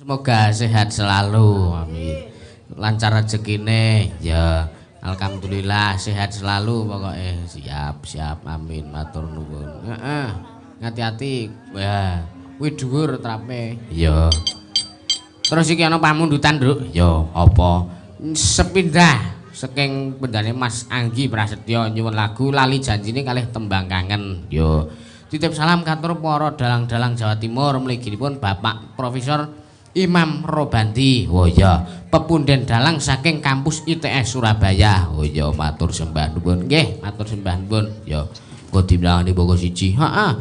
Semoga sehat selalu. Amin. Lancar rezekine ya. Alhamdulillah sehat selalu pokoknya. Siap, siap. Amin. Matur nuwun. Heeh. Hati-hati. Ya, kuwi dhuwur trape. Ya. Terus iki ana pamundutan, Nduk. Ya, apa? Sepindah saking pendane Mas Anggi Prasetyo nyuwun lagu Lali Janjine kalih tembang kangen. Ya. Titip salam katur para dalang-dalang Jawa Timur mliginipun Bapak Profesor Imam Robandi. Oh iya, pepunden dalang saking kampus ITS Surabaya. Oh iya, matur sembah nuwun. Nggih, matur sembah nuwun. Ya, kok dimlangani boko siji. Heeh.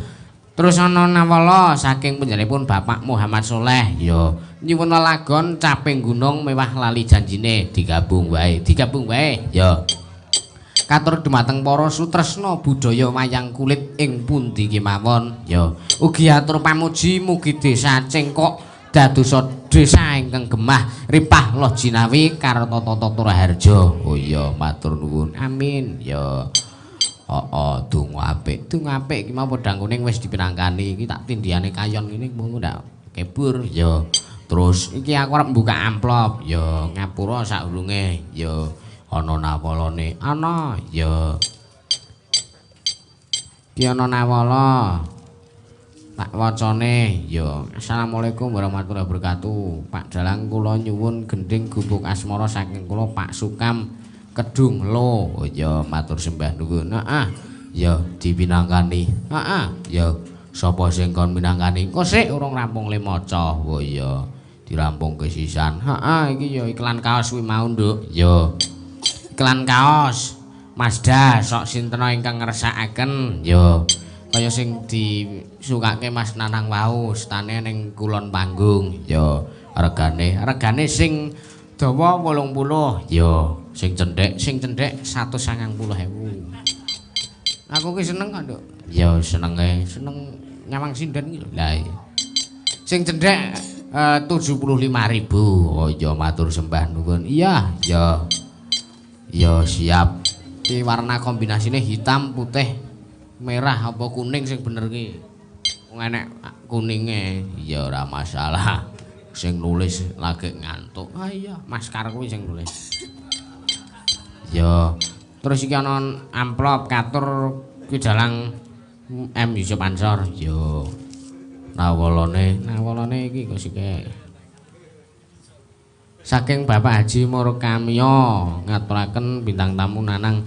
Terus ana nawala saking panjenenganipun Bapak Muhammad Soleh. Ya, nyuwun lelagon Caping Gunung mewah Lali Janjine digabung wae, digabung wae. Ya. Katur dumateng para sutresna budaya wayang kulit ing pundi kemawon. Ya, ugi atur pamuji mugi desa Cengkok dadosa desa ingkang gemah ripah loh jinawi karta tata raharja. Oh iya, matur nuwun. Amin. Ya. Heeh, donga apik. Donga apik iki mau podang kuning wis dipinangkani. Iki tak tindhiyane kayon ngene mung ndak kebur. Ya. Terus iki aku arep mbuka amplop. Ya, ngapura saurunge. Ya, ana nawalane. Ana. Ya. Iki ana nawala. Tak wacane ya. Assalamualaikum warahmatullahi wabarakatuh. Pak Dalang kula nyuwun gending gubuk asmara saking kula Pak Sukam Kedung Lo. Oh ya, matur sembah nuwun. Heeh. Ya dipinangkani. Heeh. Ya sapa sing kon minangkani? Engko sik urung rampung le maca. Oh iya, dirampungke sisan. Heeh, iki ya iklan kaos kuwi mau, Nduk. Ya. Iklan kaos Mazda sok sintena ingkang ngersakaken. Ya. Kaya sing disukake Mas Nanang wau, stane ning kulon panggung. Ya, regane sing dawa 80. Ya, sing cendhek, sing cendhek 190.000. Aku ki seneng kok, Nduk. Ya senenge, seneng nyawang sinden iki lho. Lah iya. Sing cendhek 75.000. Oh iya, matur sembah nuwun. Iya, ya. Ya siap. Iki warna kombinasine hitam, putih, merah apa kuning sing bener ki. Wong enek kuninge, ya ora masalah. Sing nulis lagi ngantuk. Ah iya, Maskar kuwi sing nulis. Ya, terus iki ana amplop katur kuwi dalang M Yusuf Ansor. Ya. Nawalane, nawalane iki kok sike. Saking Bapak Haji Murkamyo ngaturaken bintang tamu Nanang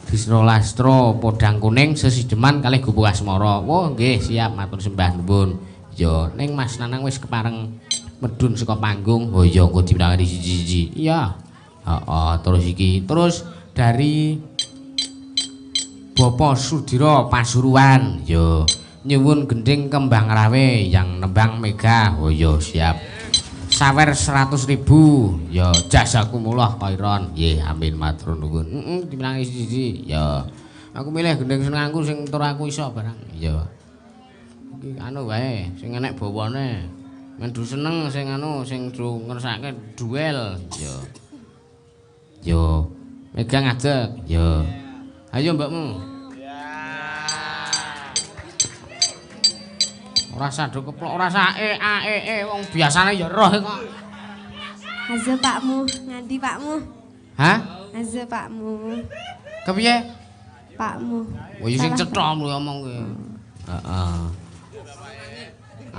Disno Lastro podang kuning sesideman kalih gubuk asmara. Wah nggih siap matur sembah nuwun. Ya ning Mas Nanang wis kepareng medhun saka panggung. Oh iya engko dipinangani siji-siji. Iya. Heeh, terus iki. Terus dari Bapak Sudiro Pasuruan. Ya nyuwun gending Kembang Rawe yang nembang Mega. Oh iya siap. Sawer 100.000. Ya jazakumullah khairan. Nggih amin matur nuwun. Heeh dipinangi siji. Ya. Aku milih gending senengku sing tur aku iso barang. Ya. Iki anu wae sing enek bawane. Men du seneng sing anu sing do ngersake duel. Ya. Yo. Mega ngadeg. Ya. Ayo mbokmu. Ora sado keplok, ora sak e a e e wong biasane ya roh kok. Hazo pakmu, nganti pakmu. Hah? Hazo pakmu. Kepiye? Pakmu. Oh iya sing cetha mlu omong kuwi. Heeh.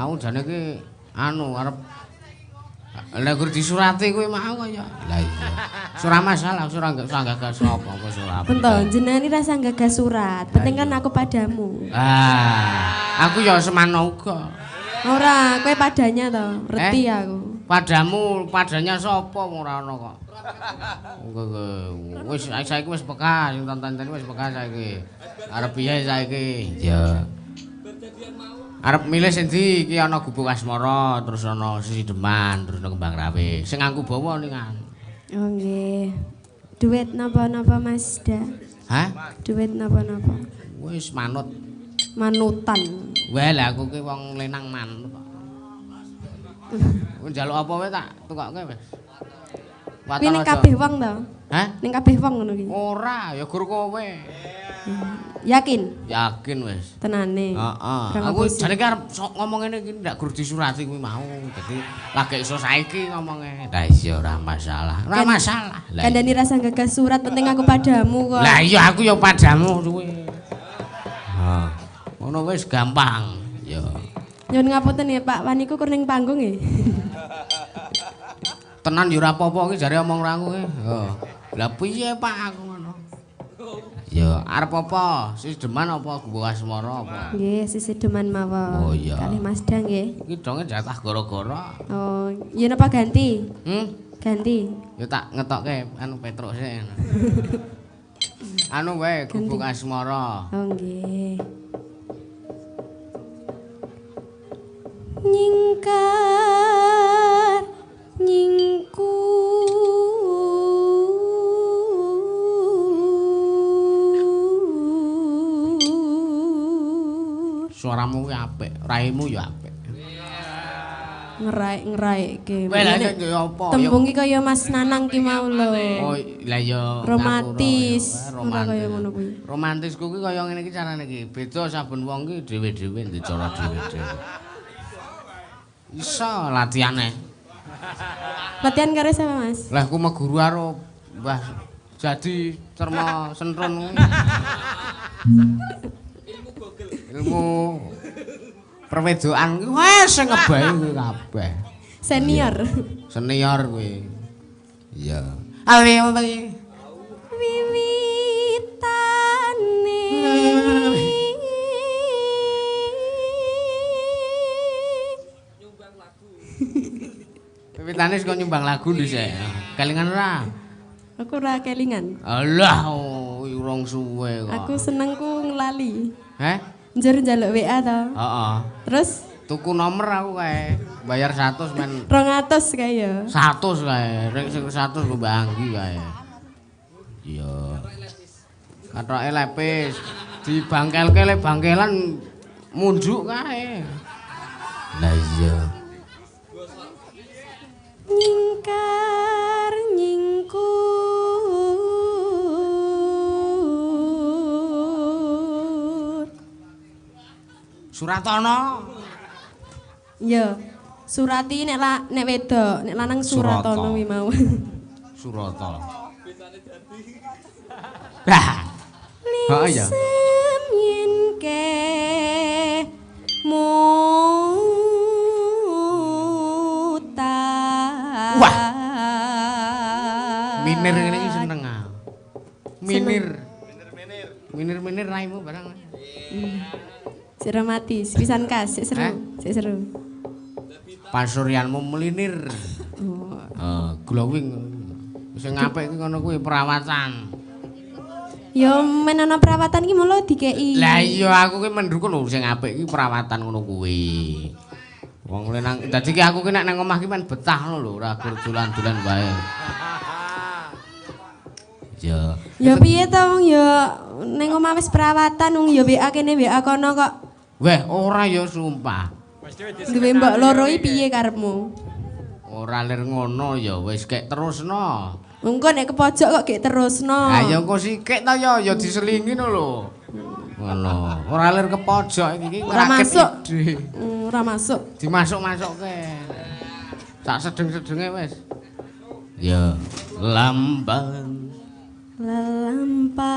Aku jane iki anu arep lha gur disurati kuwi mau kaya. Lah iya. Surah masalah, surah enggak gagas apa-apa surah. Bentar, jenengan iki rasa gagas surat. Penting kan aku padamu. Ah, aku ya semana uga. Ora, kowe padanya to, ngerti aku. Padamu, padanya sapa wong ora ana kok. Wis saiki wis peka, sing tonton-tonton wis peka saiki. Arep piye saiki? Ya. Arep milih sing ndi iki ana gubuk asmara, terus ana sesideman, terus ana kembang rawe. Sing aku bawa ningan. Oh nggih. Duit napa-napa Mas Da? Hah? Duit napa-napa? Wis manut. Manutan. Wah, lah aku ki wong lenang manut kok. Njaluk apa wae tak tukokke wis. Kuwi ning kabeh wong to? Hah? Ning kabeh wong ngono ki. Ora, ya gur kowe. Yakin? Yakin wis. Tenane. Heeh. Aku jane ki arep sok ngomong ngene iki ndak gur disurati kuwi mau. Dadi lagi iso saiki ngomonge. Lah iya ora masalah. Ora masalah. Kandhani rasa gagas surat penting aku padamu kok. Lah iya aku ya padamu kuwi. Ha. Ngono wis gampang. Ya. Nyuwun ngapunten ya Pak, waniku kur ning panggung nggih. Tenan ya ora apa-apa iki jare omong ra aku ki. Ha. Lah piye Pak aku ngono. Ya arep apa? Sideman apa Gubuk Asmara apa? Nggih, sisideman mawon. Oh iya. Kalih Mas Dang nggih. Iki donge jatah gara-gara. Oh, ya napa ganti? Ganti. Ya tak ngetokke anu Petruk sik. Anu wae Gubuk Asmara. Oh nggih. Nyingkar nyingkur suaramu kuwi apik, raimu ya apik. Ngeraik-ngeraike. Kowe lha ya apa? Tembung iki kaya Mas Nanang ki mau lho. Oh, lah ya romantis. Ora kaya ngono kuwi. Romantisku kuwi kaya ngene iki carane iki. Beda saben wong ki dhewe-dhewe ndek cara dhewe-dhewe. Iso latihane. Latihan karo sapa, Mas? Lah aku meguru karo Mbah Jadi Cerma Sentrun. Ilmu perwedokan kuwi wis sing ngebae kuwi kabeh. Senior. Senior kuwi. Iya. Ali wiwitane. Nyumbang lagu. Wiwitane saka nyumbang lagu dhisik. Kelingan ora? Aku ora kelingan. Alah, urung suwe kok. Aku seneng ku nglali. Heh? Njur njaluk WA to. Heeh. Terus tuku nomor aku kae, bayar 100 men 200 kae ya. 100 kae, ring sing 100 nggo Mbak Anggi kae. Iya. Kathoke lepis, dibangkelke le bangkelan munjuk kae. Lah iya. Nyingkar nyingkur. Suratono. Iya. Surati nek nek wedok, nek lanang Suratono kuwi mau. Surata. Bah. Heeh ya. Yen ke muta. Wah. Minir ngene iki seneng aku. Minir. Minir-minir. Minir-minir raimu barang. Sik romantis, pisan kas, sik seru, sik seru. Pasuryanmu melinir. Oh. Glowing. Sing apik iki ngono kuwi perawatan. Ya men ana perawatan iki mulo dikeki. Lah iya aku ki mendukung lho sing apik iki perawatan ngono kuwi. Wong nang dadi ki aku ki nek nang omah ki men betah lho ora gur dolan-dolan wae. Ya. Ya piye to wong ya ning omah wis perawatan wong ya WA kene WA kono kok. Weh, ora ya sumpah. Duwe mbok loro iki piye karepmu? Ora lir ngono ya wis kek terusno. Engko nek kepojok kok gek terusno. Ha ya engko sikik ta ya ya diselingi no lho. Ngono. Ora lir kepojok iki ora masuk. Ora masuk. Dimasuk-masukke. Sak sedeng-sedenge wis. Ya, lamban lelampahan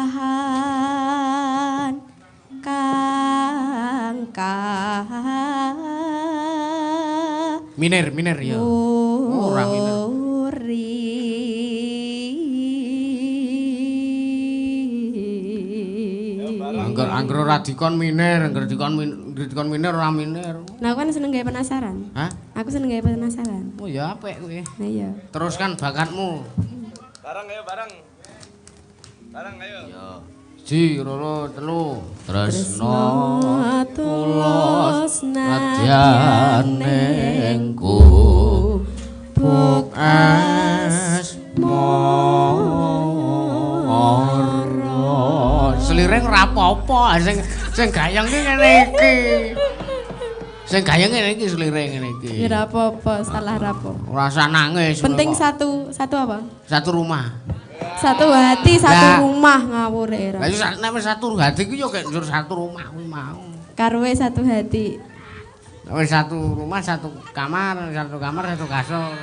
kang minir minir ya. Ora minir. Angger angger ora dikon minir, angger dikon minir ora minir. Nah aku kan seneng gawe penasaran. Hah? Aku seneng gawe penasaran. Oh ya apik kowe. Nah iya. Teruskan bakatmu. Bareng ayo bareng. Bareng ayo. Ya. 1, 2, 3. Tresno tulus nadyan ning gubuk asmara. Seliring ora apa-apa, sing sing gayeng ki ngene iki. Sing gayeng ngene iki seliring ngene iki. Ya ora apa-apa, salah ra apa. Ora usah nangis. Penting satu, satu apa? Satu rumah. Satu hati, satu rumah ngawur era. Lah iya nek wis satu hati ku ya kek njur satu rumah kuwi mau. Karwe satu hati. Wis satu rumah, satu kamar, satu kamar, satu kasur.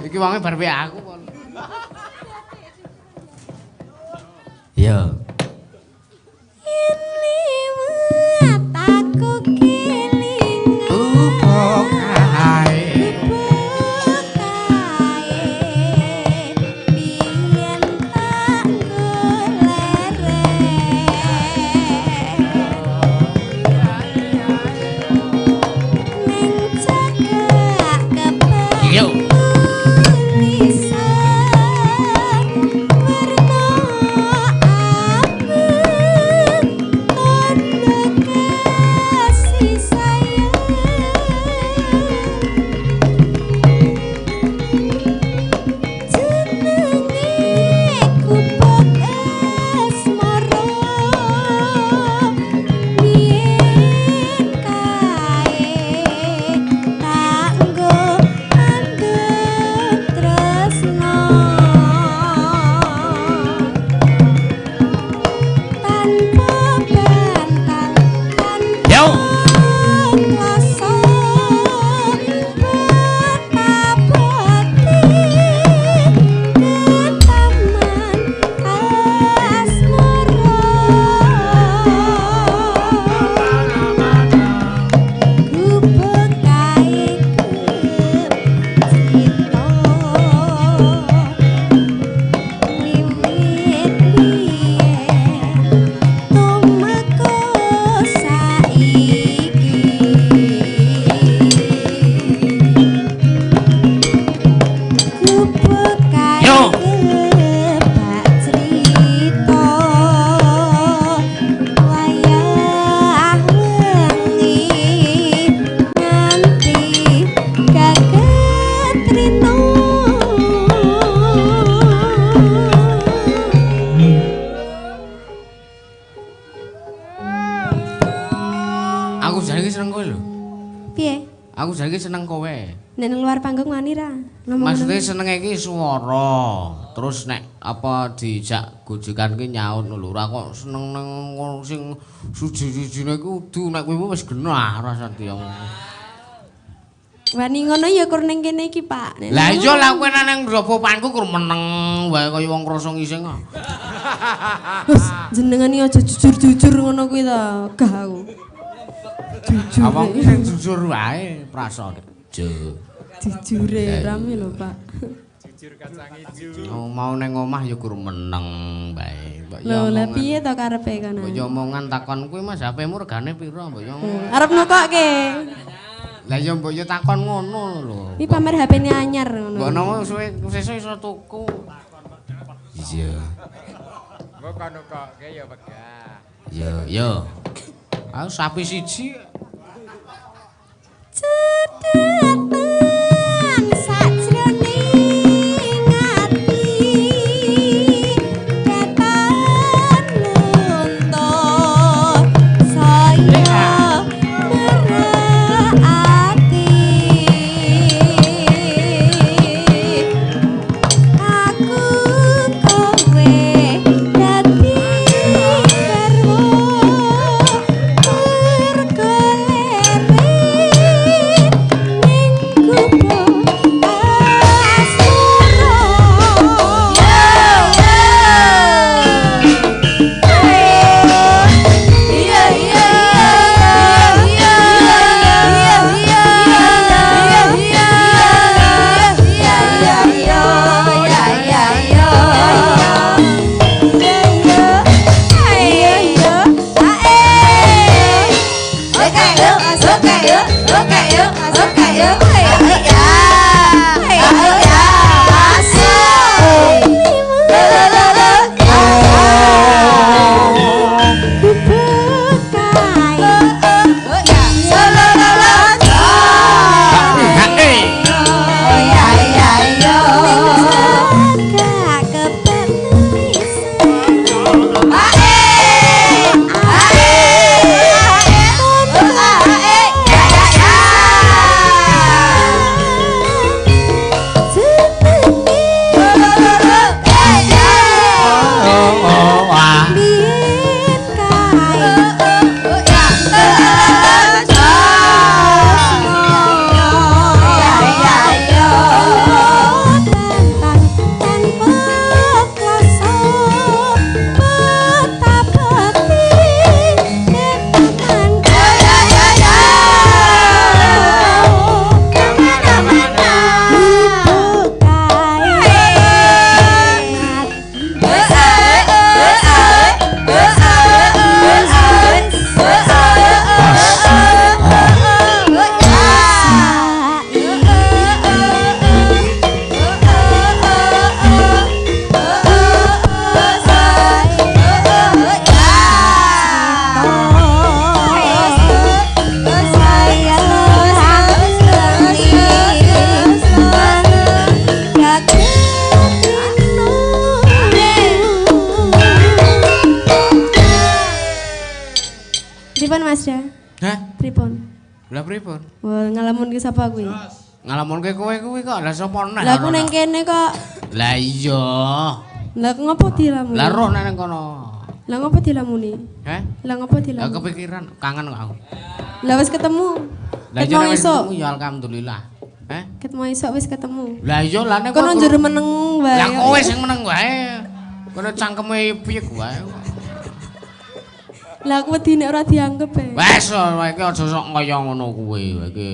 Iki wonge bar aku kon. Yo. Yen liwat aku kelingan Gubuk kae. Gubuk kae biyen tak golere ning cagak Yo. kepenulisan werna abeng tanda kasih sayang jenenge gubuk asmara biyen kae tak nggo andhet tresno tanpa bantal tanpa Yo. klasa betapa ati ke taman asmara gubuk kae cerita wiwit biyen tumeka saiki gubuk kae Yo. kebak cerita wayah wengi nganti kaget rino. Aku jane iki seneng kowe lho. Piye? Aku jane iki seneng kowe. Nek nang luar panggung wani ra? Ngomong Maksudnya senenge iki swara. Terus nek apa dijak gojekan ki nyaut lho. Ora kok seneng nang ngono sing suji-sujine iku kudu nek kowe wis genah rasane ya. Wani ngono ya kur ning kene iki, Pak. Nek Lah nang iya lah kowe nang njaba pangku kur meneng wae kaya wong krasa ngising kok. Hus, jenengan iki aja jujur-jujur ngono kuwi ta. Gah aku. Jujur. Awang ki sing jujur wae prasane. Jujure rame lho, Pak. Oh, mau nang omah ya kur meneng wae. Mbok ya Lho, lah omongan. piye to karepe kono? Mbok ya omongan takon kuwi Mas HP-mu regane pira mbok ya. Arep nukokke. Lah ya mbok ya takon ngono lho. Iki pamer HP-ne anyar ngono. Mbok nopo suwe sesuk iso tuku. Iya. Mbok kon nukokke ya wegah. Iya, iya. Aku sapi siji. Cedhetan sajroning ati datan luntur saya merati aku kowe dadi garwa perkara Hah? Pripun? Lah pripun? Wah, ngalamunke sapa kuwi? Ngalamunke kowe kuwi kok lah sapa neh? Lah aku nang kene kok. Lah iya. Lah aku ngopo dilamuni? Lah roh nang kono. Lah ngopo dilamuni? Heh? Lah ngopo Lah dilamuni? kepikiran kangen kok aku. Lah wis ketemu. Lah Ket mau iya wis esuk. ketemu ya alhamdulillah. Heh? Ket mau esuk wis ketemu. Lah iya lah nek Kono njur meneng wae. Lah kowe sing meneng wae. Kono cangkeme piye wae. Lah aku wedi nek ora dianggep e. Wes kowe iki aja sok kaya ngono kuwi. Iki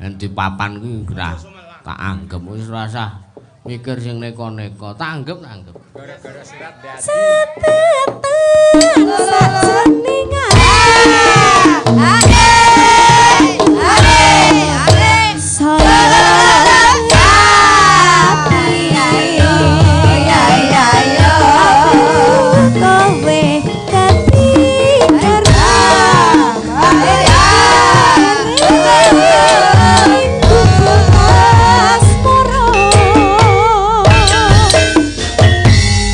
endi papan kuwi ora tak anggep wis ora usah mikir sing neko-neko. Tak anggep, tak anggep. Gara-gara surat dadi. Setetan sajroning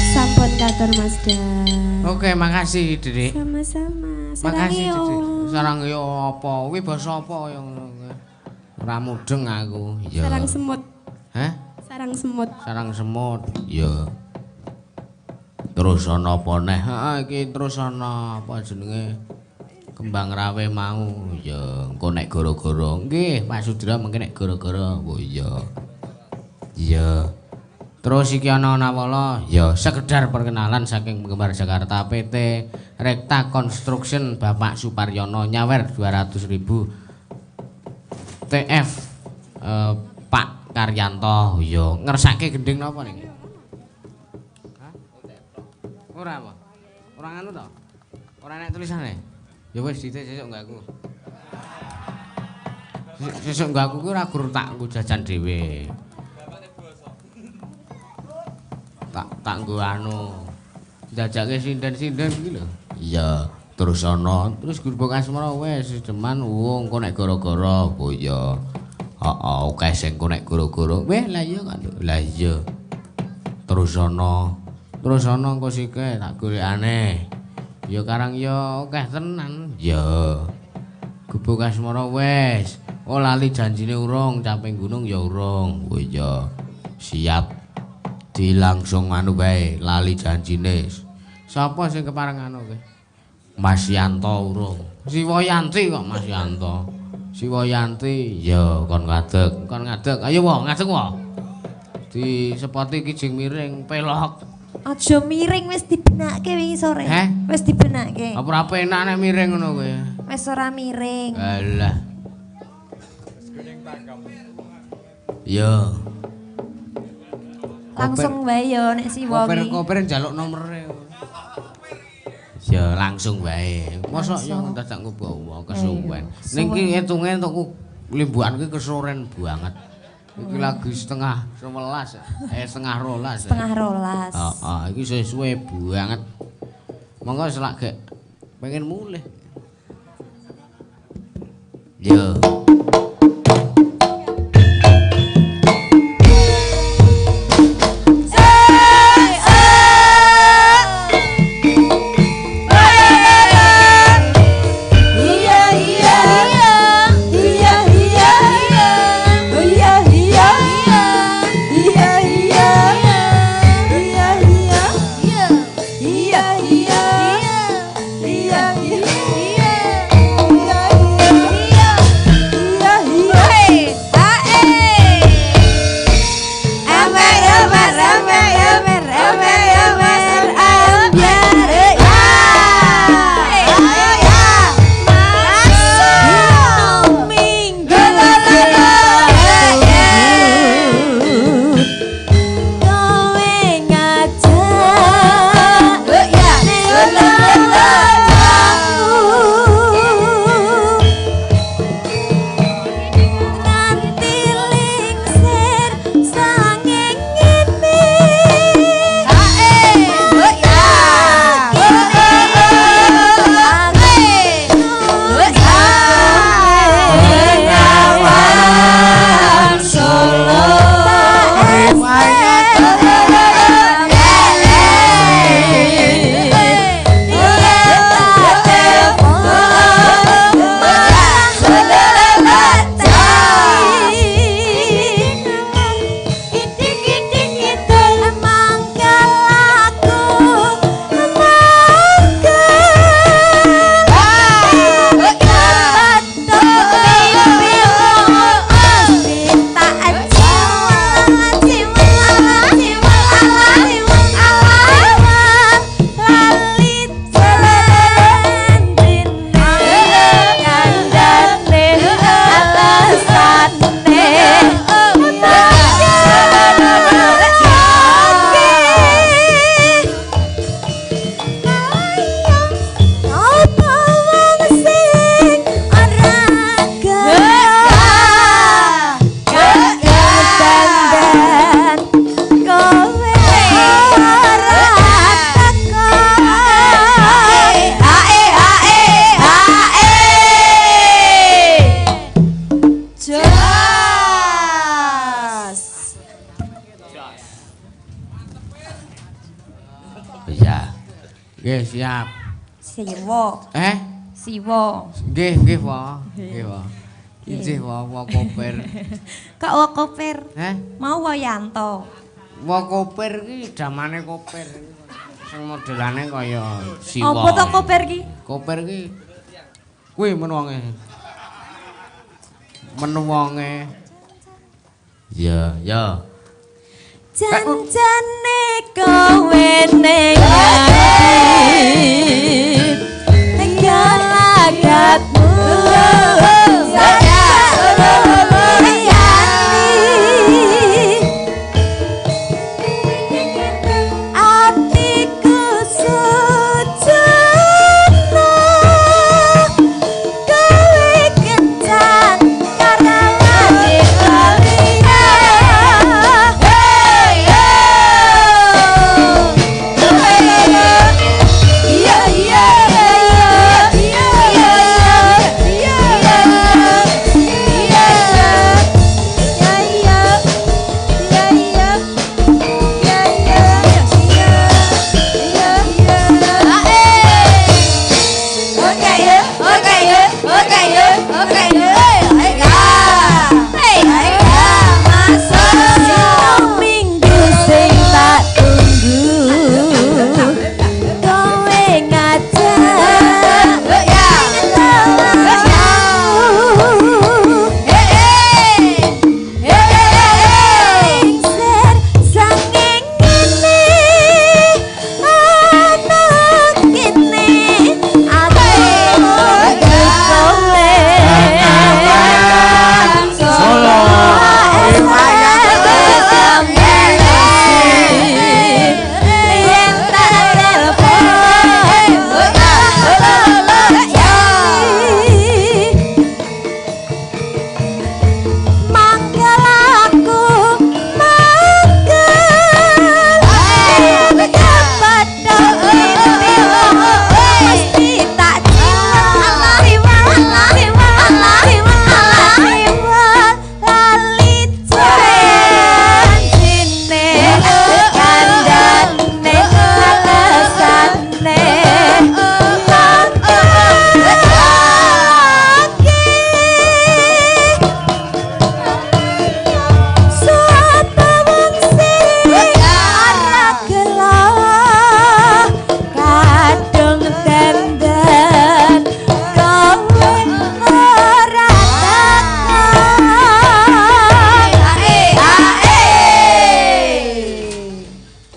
Sampun katur Mas Dan. Oke, makasih, Dik. Sama-sama. Makasih, Sarangyo. Dik. Sarang yo apa? Kuwi basa apa kaya ngono kuwi? Ora mudeng aku. Iya. Sarang semut. Hah? Sarang semut. Sarang semut. Iya. Terus ana apa neh? Heeh, iki terus ana apa jenenge? Kembang rawe mau. Ya, engko nek gara-gara. Nggih, Pak Sudra mengke nek gara-gara. Oh iya. Iya. Terus iki ana nawala, ya sekedar perkenalan saking penggemar Jakarta PT Rekta Construction Bapak Suparyono nyawer 200.000 TF Pak Karyanto. Ya ngersake gending napa niki? Hah? Ora apa? Ora nganu to? Ora enek tulisane? Ya wis dite sesuk nggo aku. Sesuk nggo aku kuwi ora gur tak nggo jajan dhewe. Tak nggo anu jajake sinden-sinden iki lho. Iya, terus ana terus Gubuk Asmara wis deman wong engko nek gara-gara. Oh iya. Heeh, akeh sing engko nek gara-gara. Weh, lah iya kok. Lah iya. Terus ana engko sike tak golekane. Ya karang ya akeh tenan. Ya. Gubuk Asmara wis. Oh lali janjine urung, caping gunung ya urung. Oh iya. Siap. Di langsung anu bae, lali janjine. Sapa sing kepareng anu kowe? Mas Yanto urung. Siwayanti kok Mas Yanto. Siwayanti ya kon ngadeg, kon ngadeg. Ayo wo, ngadeg wo. Di sepoti iki jing miring pelok. Aja miring wis dibenake wingi sore. Heh? Wis dibenake. Apa ora penak nek miring ngono kowe? Wis ora miring. Alah. Wis kuning pakem. Ya. Langsung wae ya nek siwa ki. Koper-koper njaluk nomere. Ya langsung wae. Mosok yo dadak nggowo kesuwen. Ning iki ngitunge entukku limbukan kuwi kesoren banget. Iki lagi 10:30, 11:30. 11:30. Heeh, iki sesuwe banget. Monggo selak gek pengen mulih. Yo. Iya. Nggih, siap. Siwa. Siwa. Nggih, nggih, Wa. Nggih, Wa. Injih wa wa koper. Kok wa koper? Heh? Mau wa Yanto. Wa koper ki damane koper. Sing modelane kaya siwa. Apa to koper ki? Koper ki kuwi menuwonge. Menuwonge. Ya, ya. Janjane kowe ning ati. Galakatmu.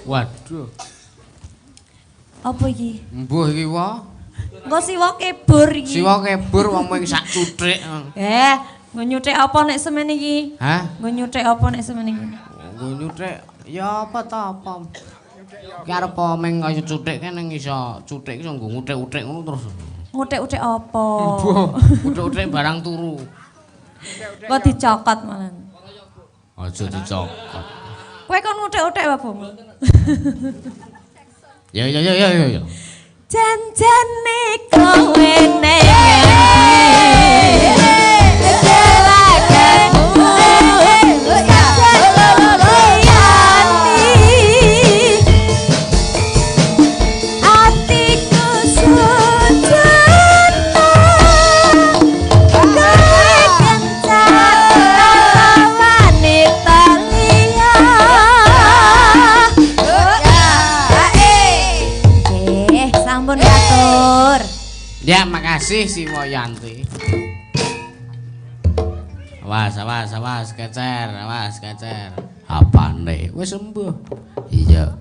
Waduh. Apa iki? Mbuh iki wa. Engko siwa kebur iki. Siwa kebur wong mung sak cuthik. Nggo nyuthik apa nek semene iki? Hah? Nggo nyuthik apa nek semene iki? Nggo nyuthik ya apa ta apa. Ki arep meng kaya cuthik kan ning iso cuthik iso nggo nguthik-uthik ngono terus. Nguthik-uthik apa? Mbuh, nguthik-uthik barang turu. Kok dicokot malah. Aja dicokot. Kowe kon nguthik-uthik apa, Bu? Ya ya ya ya ya. Janjane kowe ning Ya, makasih Siwa Yanti. Awas, awas, awas, kecer, awas, kecer. Apane? Wis sembuh. Iya.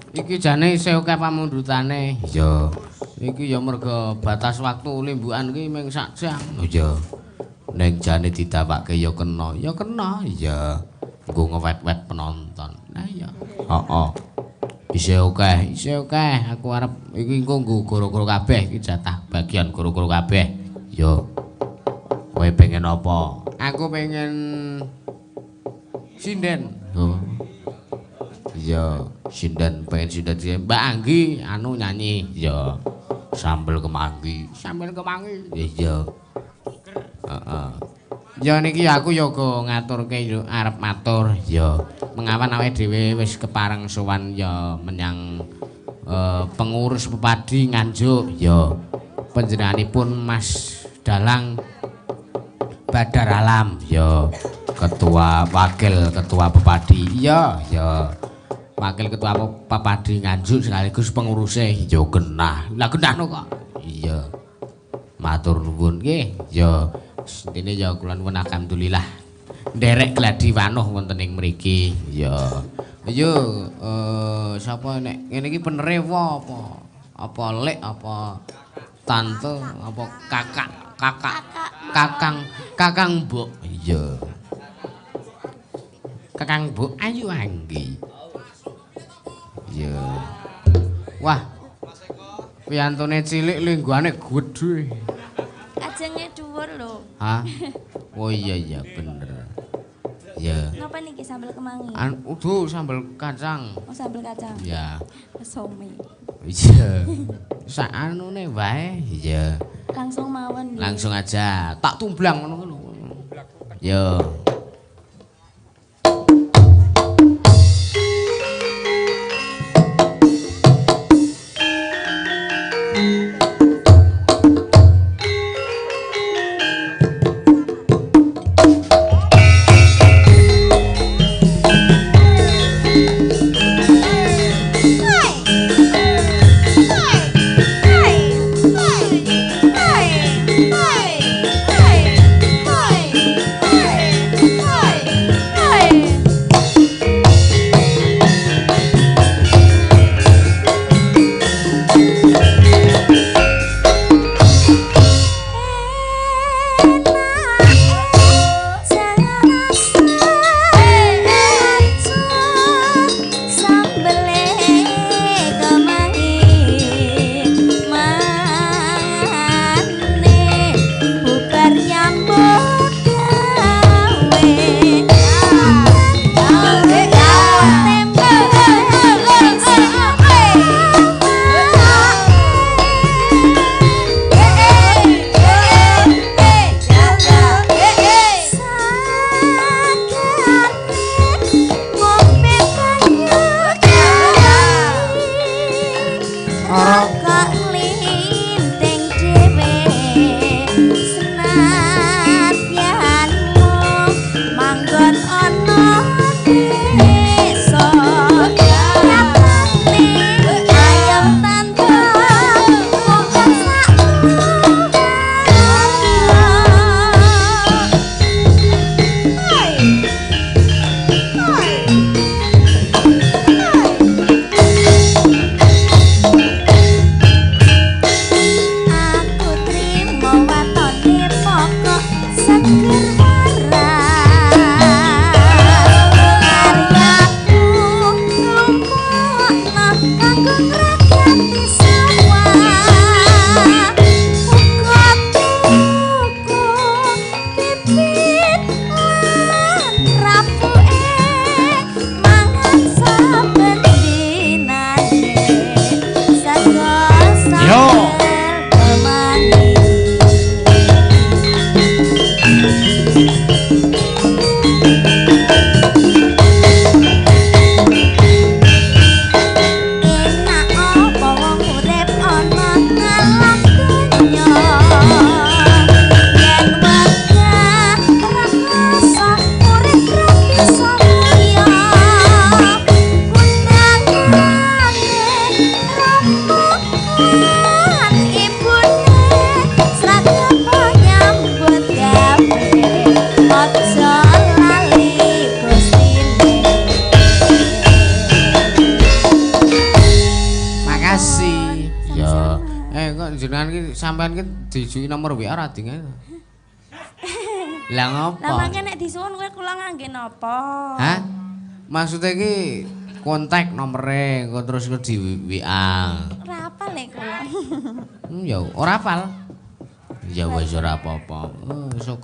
Iki jane isih akeh pamundhutane. Iya. Iki ya mergo batas waktu limbukan ki mung sak jam. Iya. Ning jane didawake ya kena. Ya kena. Iya. Nggo ngewet-wet penonton. Nah iya. Heeh. Isih akeh, isih akeh. Aku arep iki engko nggo goro-goro kabeh iki jatah bagian goro-goro kabeh. Yo. Kowe pengen apa? Aku pengen sinden. Oh. Iya, sinden pengen sinden. Mbak Anggi anu nyanyi. Iya. Sambel kemangi. Sambel kemangi. Iya. Heeh. Ya niki aku ya go ngaturke yo arep matur ya. Mengawan awake dhewe wis kepareng sowan ya menyang Pengurus Pepadi Nganjuk ya. Panjenenganipun Mas Dalang Badar Alam ya. Ketua Wakil Ketua Pepadi iya ya. Wakil Ketua Pepadi Nganjuk sekaligus penguruse ya genah. Lah genahno kok. Iya. Matur nuwun nggih. Ya intine ya kula nuwun alhamdulillah. Nderek gladi wanuh wonten ing mriki. Ya. Ayo sapa nek ngene iki penerewa apa? Apa lek apa tante apa kakak kakak kakang kakang mbok. Iya. Kakang mbok ayu anggi. Iya. Wah. Piyantune cilik lingguane gedhe. Kajenge dhuwur lho. Hah? Oh iya iya bener. Ya. Napa niki sambel kemangi? Udu sambel kacang. Oh, sambel kacang. Iya. Some. Iya. Sak anune wae. Iya. Langsung mawon. Langsung aja. Tak tumblang ngono lho. Ya. Sampean ki dijuki nomor WA ora dinge. Lah ngopo? Lah mangke nek disuwun kowe kula ngangge napa? Hah? Maksude iki kontak nomere engko terus di WA. Ora apal nek kula. Ya ora apal. Ya wis ora apa-apa. Oh, syukur.